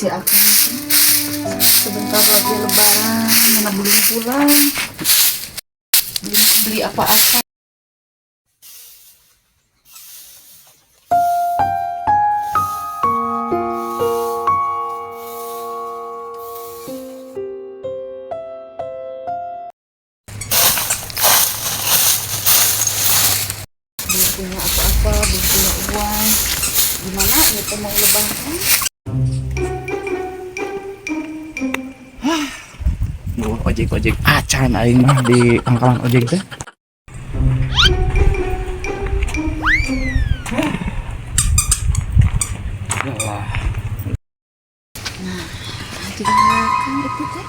Si Akang sebentar lagi Lebaran, mana belum pulang, belum beli apa-apa. Belum punya apa-apa, belum punya uang. Gimana ini tuh mau Lebaran? Duh, ojek-ojek acan aing mah di pangkalan ojek teh. Yalah. Di belakang itu teh.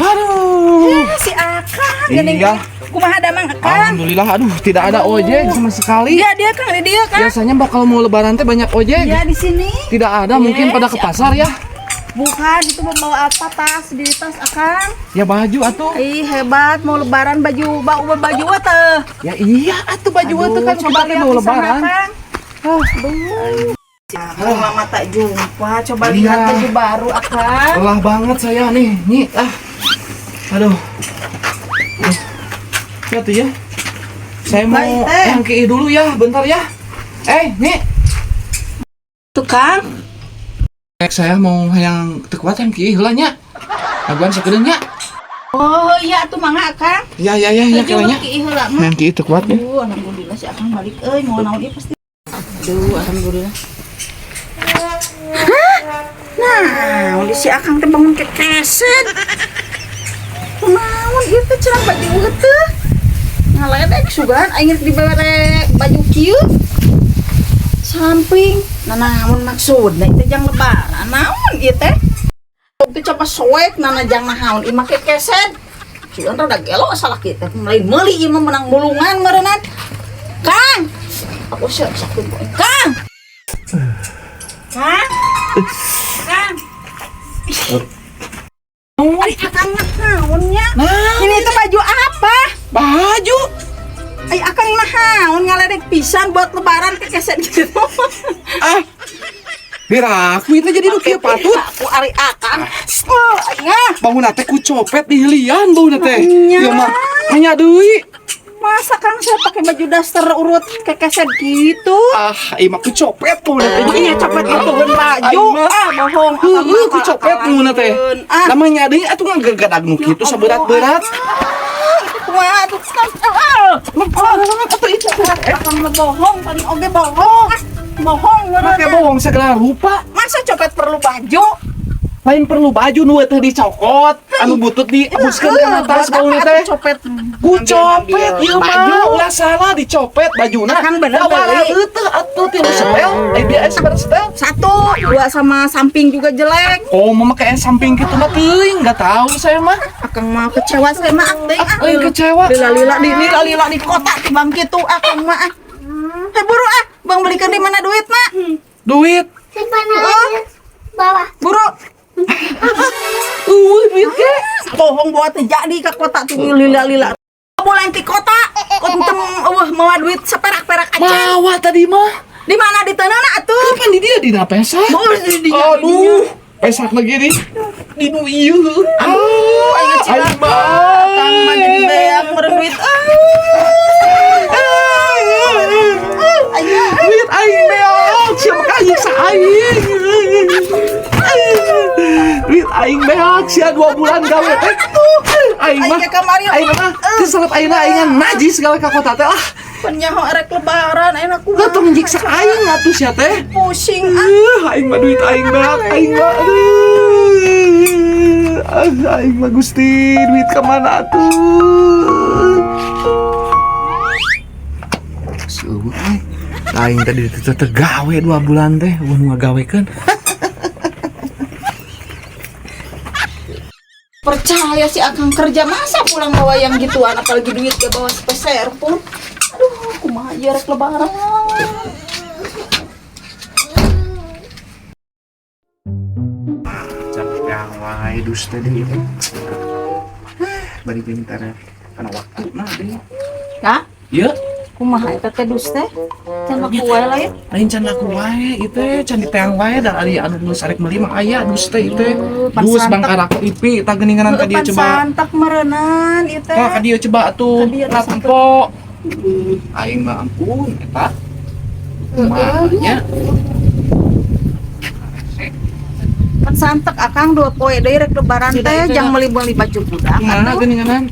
Aduh. Si Akang geuning. Iya. Kumaha damang, Akang? Alhamdulillah, aduh, tidak ada ojek sama sekali. Iya, dia Kang, di dia Kang. Biasanya bakal mau Lebaran teh banyak ojek. Iya, di sini. Tidak ada, mungkin Iya, pada ke si pasar ya. Bukan, itu membawa apa tas di tas Akang? Ya baju atuh. Ih, hebat, mau Lebaran baju bau baju teh. Ya iya atuh, baju atuh kan Coba kita teh lihat mau di sana, Lebaran. Kang. Ah, Aduh. Lama tak jumpa, coba Iya. lihat baju baru Akang. Lelah banget saya nih, nih ah. Aduh. Aduh. Ya tuh ya. Saya mau Baik, teh. yang ki dulu ya, bentar ya. Eh, nih. Tuh, Kang. Saya mau yang teu kuat yang ki heula nya. Aguan sakedeung nya. Oh iya tuh, mangga Akang. Ya ya ya ya Baju kira nya. ki heula mah. Yang ki teu kuat ya. Aduh, alhamdulillah si Akang balik euy, mau naon ieu pasti. Aduh, alhamdulillah. Hah? Nah, di si Akang teh bangun kekeset. Naon ieu teh, cenah baju teh? Ngaledek sugan aing rek dibere baju kieu. Samping. Nah, naon maksudna itu jang Lebaran? Naon ieu teh? Itu coba soek nana jang naon ieu make keset. Sugan rada gelo salah kita. Lain meuli ieu mah, menang mulungan meureunnan. Kang. Aku siap sakit. Kang. Kang. Kang. Ari Akang naon nya? Nah, ini tuh baju apa? Baju. Ay, Akang naon ngaledek pisan buat Lebaran kekeset gitu. Ah. Biar aku itu jadi nu kieu patut. Aku ari Akang. Oh, ngah. Bangun teh ku copet di hilian bauna teh. Nya. Ieu mah hanya deui. Masa Kang saya pakai baju daster urut kekeset gitu? Ah, ieu mah ku copet bauna teh. Iya, copet itu baju. Aing mah. Ah, bohong. Heeh, ku copet bauna teh. Ah. Namanya deui atuh ngagegadag nu kitu saberat-berat. Ah, itu kumaha tuh? Ah, Bohong atuh itu. Akang mah bohong, paling oge bohong. Ah, bohong Make bohong segala rupa. Masa copet perlu baju? Lain perlu baju nu teh dicokot, anu butut diabuskeun kana tas Buat bauna apa teh. atuh copet? Ku copet ieu mah, ulah salah, dicopet bajuna. Akang bener Tawara beli. teu atuh tilu setel, eh biasa pada setel. Satu, dua sama samping juga jelek. Oh, mama kayak samping gitu mah teuing, enggak tahu saya mah. Akang mah kecewa saya mah, ah, teuing, ah. Ah, euy, kecewa. Lila-lila di lila-lila di kota tibang kitu Akang mah ah. Hei, buru ah, Bang, belikan di mana duit nak? Duit. Simpan aja bawah. Buru. Duit ge. Bohong buat jadi ke kota tuh lila-lila. Bulan di kota, kontem eueuh mawa duit seperak-perak aja. Mawa tadi mah. Di mana di tanah atuh? Kapan di dia dina pesak? Mau di di Aduh, pesak lagi nih. Di nu ieu. Aduh, aing Aing cilaka. mah. Akang mah jadi beak meureun duit. Ah. Duit aing beak, siapa aing sa aing. Duit aing beak, sia 2 bulan gawe teh. Aing mah, Aing ke kamari. aing mah, keselep aing aing najis gawe ka kota teh lah. Penyaho erek Lebaran enak Lah tong nyiksa aing atuh sia teh. Pusing ah. Aing mah duit aing beak, aing mah aduh. Ah, aing mah Gusti, duit ka mana atuh? Seueuh euy. Aing tadi teu gawe 2 bulan teh, eueuh nu ngagawekeun. Percaya si Akang kerja, masa pulang bawa yang gituan, apalagi duit gak bawa sepeser pun. Aduh, kumaha ieu rek Lebaran? Capek wae dus teh deui teh. Bari pintar karena waktu nah deui. Hah? Ieu Kumaha eta teh dus teh? Can laku wae lain. Lain can laku wae ieu teh, can diteang wae da ari anu geus arek meuli mah aya dus teh ieu teh. Pan Dus santek. bangkarako ipi tah geuninganan ka dieu Pan coba. santak meureunan ieu teh. Tah ka dieu coba atuh, Ka dieu lah teh tempo. Aing mah ampun eta. Kumaha nya? Pan santek Akang 2 poe deui rek lebaran Tidak, teh itu jang dah. meuli-meuli baju budak. Kumaha Atuh. geuninganan?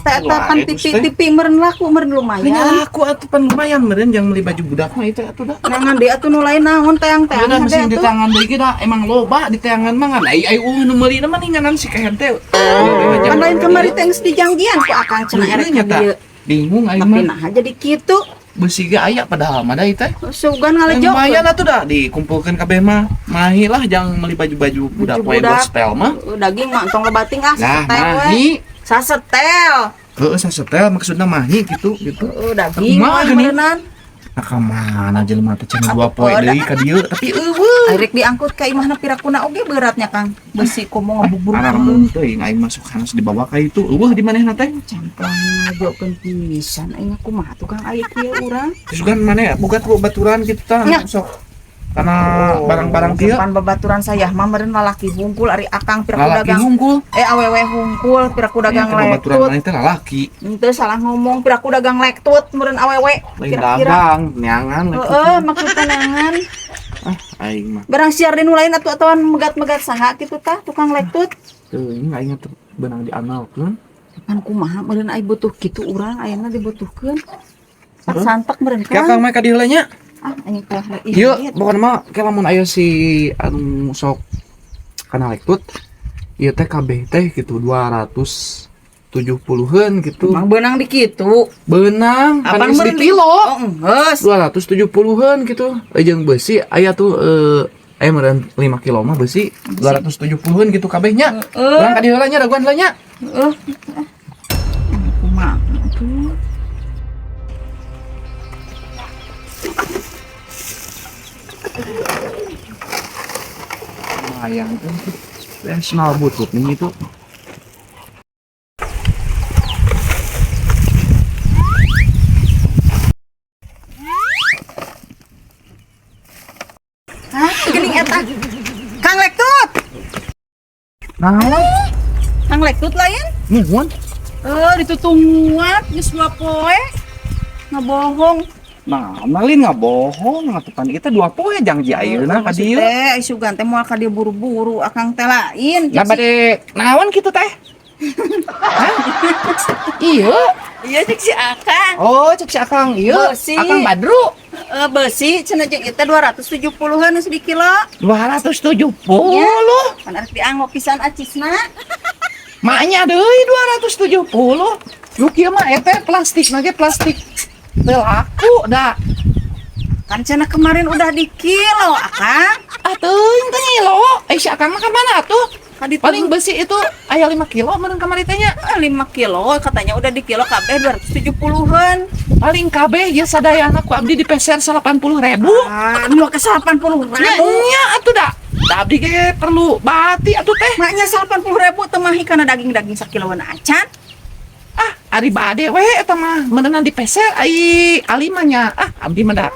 Teh eta pan tipi-tipi meureun laku meureun Lumayan. lumayan. Laku atuh pan lumayan meureun jang meuli baju budak mah itu atuh dah. Nangan deui atuh nu lain naon teang-teang Bener hade mesin di atuh. tangan deui ge da emang loba di teangan mah ngan ai ai nu meuli mah ninganan si kehed teh. Pan lain kamari teh geus dijangjian ku Akang cenah erek ka dieu. Bingung aing Tapi mah. nah jadi kitu. Besi ge aya padahal mah da ieu teh. Sugan ngalejo. Lumayan atuh dah dikumpulkeun kabeh mah. Mahi lah jang meuli baju-baju budak Baju wae budak. gospel mah. Daging mah entong lebating ah Lah sasetel we. mahi. Sasetel. Heeh sasetel maksudna mahi gitu gitu. Heeh, daging Kumaha mah geuning? meureunnan. Nah ka mana jelema teh cenah dua poe Atuh, deui ka dieu tapi eueuh. Arek diangkut ka imahna pirakuna oge beratnya Kang. Besi komo ngabubur. Ararembung teuing aing masuk hanas dibawa ka itu eueuh di manehna teh. Camplang ngajokeun pisan aing kumaha tukang aya kieu urang. Terus kan mana ya boga tuh baturan gitu tah Nya. sok karena barang-barang kieu Pan babaturan saya mah meureun lalaki hungkul ari Akang piraku lalaki dagang. hungkul. Awewe hungkul piraku dagang Nya, babaturan lektut. maneh teh lalaki. Henteu salah ngomong piraku dagang lektut meureun awewe. Lain Kira-kira. dagang, neangan lektut. Heeh, maksudna neangan. Ah, aing mah. Barang siar di nu lain atuh atuan megat-megat saha kitu tah tukang lektut. Teuing aing teh beunang dianalkeun. Pan kumaha meureun ai butuh kitu urang ayeuna dibutuhkeun. Pan santek meureun Ka Kang. Kang mah ka dieu heula nya. Ah, aing kalah ih. Ieu pokona mah ke lamun aya si anu sok kana lektut ieu teh kabeh teh gitu 270-eun gitu. Emang beunang di kitu. Beunang kan Apaan geus di meureun di kilo. Oh, geus. 270-eun gitu. Jeung besi aya tuh aya meureun 5 kilo mah besi 270-eun gitu kabehnya. Heeh. Urang ka dieu heula nya dagoan heula nya. Heeh. Kumaha atuh? Lumayan kan. Nasional butut nih itu. Hah, geuning eta. Kang Lektut. Naon? Kang Lektut lain? Nuhun. Ditutungguan geus 2 poe. Ngabohong. Nah, malin ngabohong atuh pan kita 2 poe jang ji ayeuna ka dieu. Teh, ai sugan teh moal ka dieu buru-buru Akang teh lain. Lah bade naon kitu teh? Hah? Iya. Iya cek si Akang. Oh, cek si Akang ieu. Beusi. Akang Badru. Besi cenah jeung ieu teh 270-eun geus di kilo. 270. Pan arek dianggo pisan acisna. Maknya deui 270. Nu kieu mah eta plastik nage plastik. Teu laku da. Kan cenah kemarin udah di kilo Akang. Ah teuing teh ngilo. Eh si Akang mah ka mana atuh? Ka ditu Paling besi itu aya 5 kilo meureun kamari teh nya. 5 kilo katanya udah di kilo kabeh 270-eun. Paling kabeh ya sadayana ku abdi dipeser 80.000. Ah, nu ke 80.000. Nya nya atuh da. Da abdi ge perlu bati atuh teh. Maknya 80.000 teu mahi kana daging-daging sakiloan acan. Ah, ari bade we eta mah meureunan dipeser ai alimah nya. Ah, abdi mah da.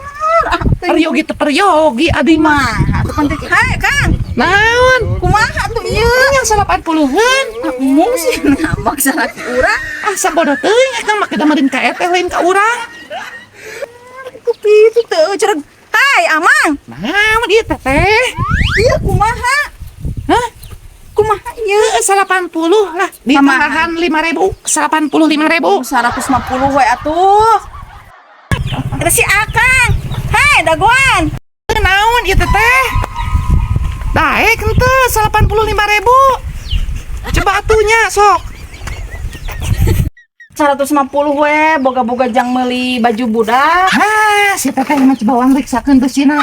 Peryogi teu peryogi abdi mah. Kumaha atuh pan teh? Hai, Kang. Naon? Kumaha atuh ieu? Yang 80-eun. Mung sih ngambek salaki urang. Ah, sabodo teuing akang make damarin ka eteh lain ka urang. Kupi itu teu cereg. Hai, Amang. Naon ieu teh teh? Ieu kumaha? Hah? Kumaha ieu? Heeh, 80 lah. Ditambahan 5.000, 85.000. 150 we atuh. Eta si Akang. Hai, dagoan. Naon ieu teh teh? Daek henteu 85.000. Coba atunya sok. 150 we boga-boga jang meuli baju budak. Hah, si teteh mah coba uang riksakeun beusina.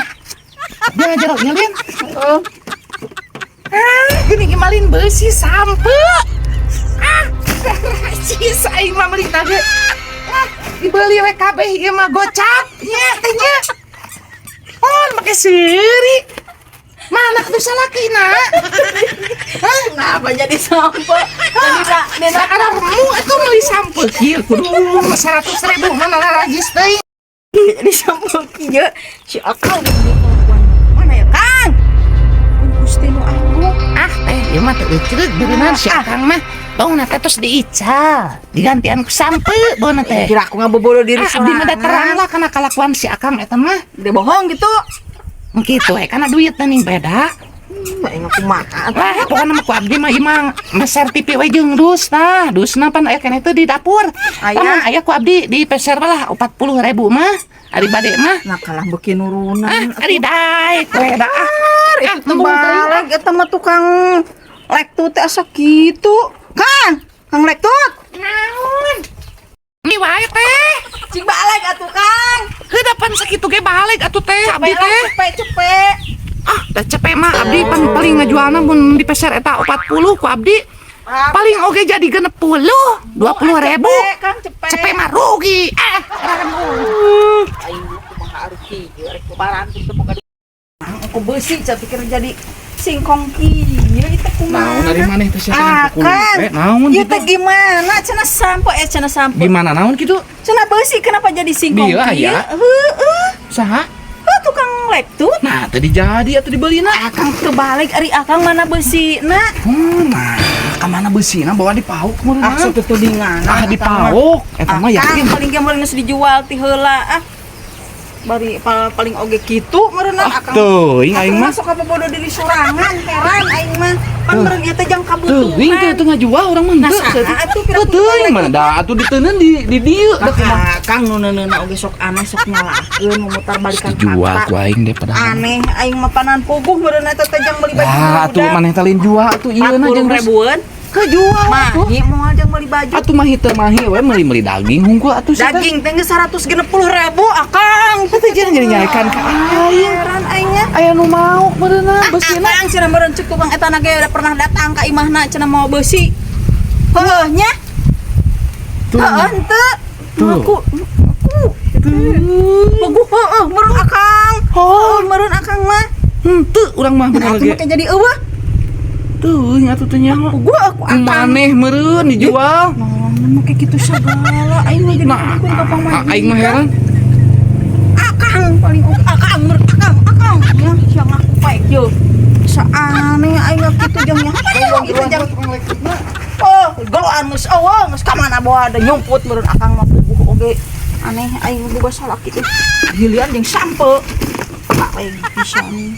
Dia jero nyelin. Heeh. Ah, gini gemalin beusi sampe. Ah, cis aing mah meuli tadi. Ah, dibeli we kabeh ieu mah gocap nya teh nya. Oh, make seuri. Mana kudu salakina? Hah? Kenapa jadi sampe? Jadi Sakaremu atuh meuli sampe. Sampeu kieu kudu 100 ribu mana larajis teuing. Jadi sampeu kieu si Akang mana ya, Kang? Gusti nu agung. Ah teh, ieu mah teu euceuk beuneunan si Akang mah. Bauna teh tos diical, digantian ku sampeu bauna teh. Kira aku ngabobodo diri Ah, abdi mah da terang lah kana kalakuan si Akang eta mah. Dia bohong gitu. Kitu we kana duit nih beda. Aing aku makan. Lah, pokoknya mah ku abdi mah ieu mah meser TV we jeung dus tah. Dusna pan aya keneh teh di dapur. Aya. Lamun aya ku abdi di peser lah 40 ribu mah. Ari bade mah. Nah, kalah beuki nurunan. Ah, ari daek we da ah. Ah, Itu balik eta mah tukang lektut teh asa kitu. Kang, Kang lektut. Naon? Ini wae teh. Cing balik atuh, Kang. Heuh pan sakitu ge balik atuh teh abdi teh. Cepet, cepet. Ah, da cepet mah abdi pan paling ngajualna mun di peser eta 40 ku abdi. Paling oge jadi 60, 20 ribu. Cepet, Kang, cepet. Cepet mah rugi. Eh, Aing mah kumaha ari kieu rek lebaran teh boga. Aku beusi ca pikir jadi singkong kieu itu kumaha. Naon ari maneh teh sia Ah, teh Kang. Eh, naon Ieu gitu? teh gimana cenah sampo eh cenah sampo. Gimana naon gitu? Cenah beusi kenapa jadi singkong Bila, kieu? ya? Heeh. Saha? Heuh, tukang lektut. Nah, tadi jadi atuh dibelina. Akang terbalik ari akang mana beusina? Nah, ka mana beusina bawa dipauk meureun. Ah, situ tudingan. Ah, dipauk. Eta mah yakin. Paling ge meureun geus dijual ti heula ah. Bari paling oge kitu meureun Ah, akang. teuing aing mah. Masuk apa bodoh diri sorangan heran aing mah. Pan meureun ieu teh jang kabutuhan. Teuing teh teu ngajual urang mah Nah, henteu. saha atuh pira Teu teuing mana da atuh diteunkeun di dieu da kumaha. Kang nu neuneuna oge sok aneh sok nyalakeun memutar balikan Dijual ku aing deh padahal. Aneh aing mah panan puguh meureun eta teh jang meuli baju. Lah atuh maneh teh lain jual atuh ieu na jeung 40 ribuan. Kejual atuh. Mahi moal jang meuli baju. Atuh mahi teu mahi we meuli-meuli daging hungkul atuh sia teh. Daging teh geus 160 ribu akang. Teh jeung jadi nyarekan ka aing. Heran aing mah. Aya nu mau meureunna beusina. Akang cenah meureun ceuk tukang eta na ge udah pernah datang ka imahna cenah mau beusi. Heuh nya. Tuh. Heuh henteu. Tuh. Aku aku puguh heueuh meureun akang. Heuh meureun akang mah. Henteu urang mah Nah, bener atuh ge. make jadi eueuh. Teuing atuh teh nyaho. Puguh aku akang. Maneh meureun dijual. Naon make kitu sagala aing mah jadi Nah, dukun ka pamajikan. aing mah heran. Akang paling oke akang meureun akang akang ya sia ngaku paek ye. Saaneh aing mah kitu jang nya. Itu jang. Oh, geloan geus eueuh geus ka mana bawa ada nyumput meureun akang mah puguh oge. Aneh aing boga salaki teh. Hilian jeung sampe. Balik pisan.